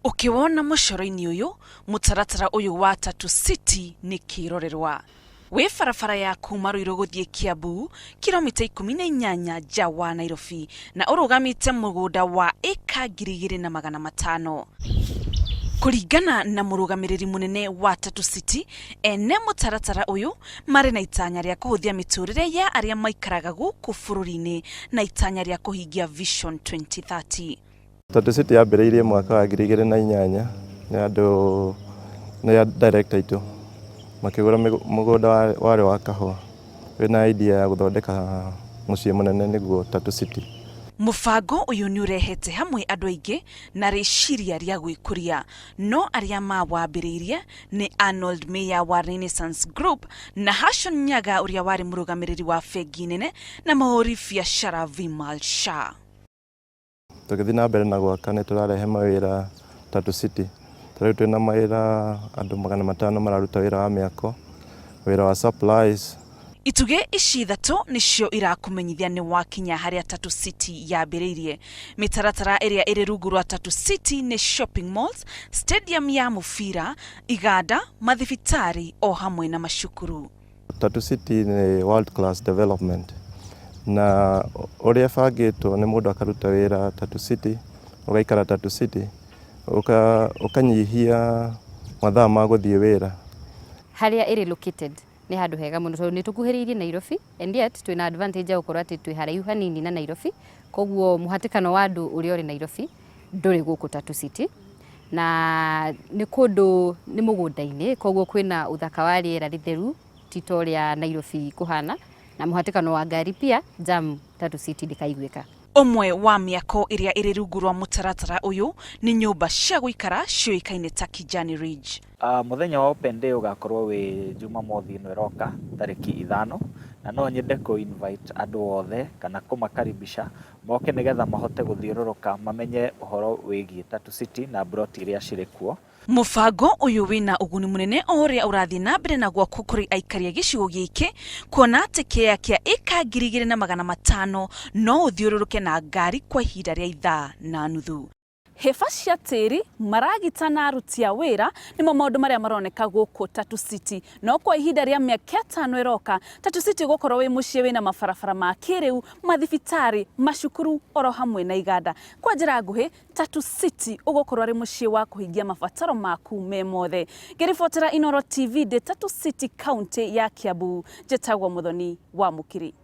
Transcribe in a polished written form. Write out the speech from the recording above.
Ũkĩwona mũcoro-inĩ ũyũ, mũtaratara ũyũ wa Tatu City nĩ kĩrorerwa. Wĩ barabara ya kuma Ruiru gũthiĩ Kiambu, kilomita 18 nja wa Nairobi, na ũrũgamĩte mũgũnda wa ĩka 2500. Kũringana na mũrũgamĩrĩri mũnene wa Tatu City, ene mũtaratara ũyũ marĩ na itanya rĩa kũhũthia mĩtũrĩre ya arĩa maikaraga gũkũ bũrũri-inĩ na itanya rĩa kũhingia Vision 2030. Tatu City yambĩrĩirie mwaka wa 2008 nĩ andũ nĩ a director aitũ makĩgũra mũgũnda warĩ wa kahũa wĩna idea ya gũthondeka mũciĩ mũnene nĩguo Tatu City. Mũbango ũyũ nĩ ũrehete hamwe andũ aingĩ na rĩciria rĩa gwĩkũria, no arĩa mawambĩrĩirie nĩ Arnold Mayer wa Renaissance Group na Hashon Nyaga ũrĩa warĩ mũrũgamĩrĩri wa bengi nene na mũhũri biacara Vimal Shah. Tũgĩthiĩ na mbere na gwaka nĩ tũrarehe mawĩra Tatu City. Ta rĩu twĩna mawĩra andũ 500 mararuta wĩra wa mĩako, wĩra wa supplies. Itugĩ ici ithatũ nĩcio irakũmenyithia nĩ wakinya harĩa Tatu City yambĩrĩirie. Mĩtaratara ĩrĩa ĩrĩ rungu rwa Tatu City nĩ shopping malls, stadium ya mũbira, iganda, mathibitarĩ o hamwe na macukuru. Tatu City nĩ world class development na ũrĩa ĩbangĩtwo nĩ mũndũ akaruta wĩra Tatu City, ũgaikara Tatu City, ũkanyihia mathaa ma gũthiĩ wĩra. Harĩa ĩrĩ located nĩ handũ hega mũno tondũ nĩ tũkuhĩrĩirie Nairobi and yet twĩna advantage ya gũkorwo atĩ twĩ haraihu hanini na Nairobi, koguo mũhatĩkano wa andũ ũrĩa ũrĩ Nairobi ndũrĩ gũkũ Tatu City. Na nĩ kũndũ nĩ mũgũnda-inĩ, koguo kwĩna ũthaka wa rĩera rĩtheru ti ta ũrĩa Nairobi kũhana, na mũhatĩkano wa ngari pia jam Tatu City ndĩkaiguĩka. Ũmwe wa mĩako ĩrĩa ĩrĩ rungu rwa mũtaratara ũyũ nĩ nyũmba cia gũikara ciũĩkaine ta Kijani Ridge. Mũthenya wa Open Day ũgakorwo wĩ Jumamothi ĩno ĩroka tarĩki 5, na no nyende kũ invite andũ othe kana kũmakaribisha moke nĩgetha mahote gũthiũrũrũka mamenye ũhoro wĩgiĩ Tatu City na mburoti iria cirĩ kuo. Mũbango ũyũ wĩna ũguni mũnene o ũrĩa ũrathiĩ na mbere na gwakwo kũrĩ aikari a gĩcigo gĩkĩ, kuona atĩ kĩea kĩa ĩka 2500 no ũthiũrũrũke na ngari kwa ihinda rĩa ithaa na nuthu. Hĩba cia tĩri, maragita na aruti a wĩra nĩmo maũndũ marĩa maroneka gũkũ Tatu City. No kwa ihinda rĩa mĩaka 5 ĩroka, Tatu City ũgũkorwo wĩ mũciĩ wĩna mabarabara ma kĩrĩu, mathibitarĩ, macukuru oro hamwe na iganda. Kwa njĩra nguhĩ, Tatu City ũgũkorwo arĩ mũciĩ wa kũhingia mabataro maku me mothe. Ngĩribotera Inooro TV ndĩ Tatu City, kaũntĩ ya Kiambu, njĩtagwo Muthoni wa Mũkiri.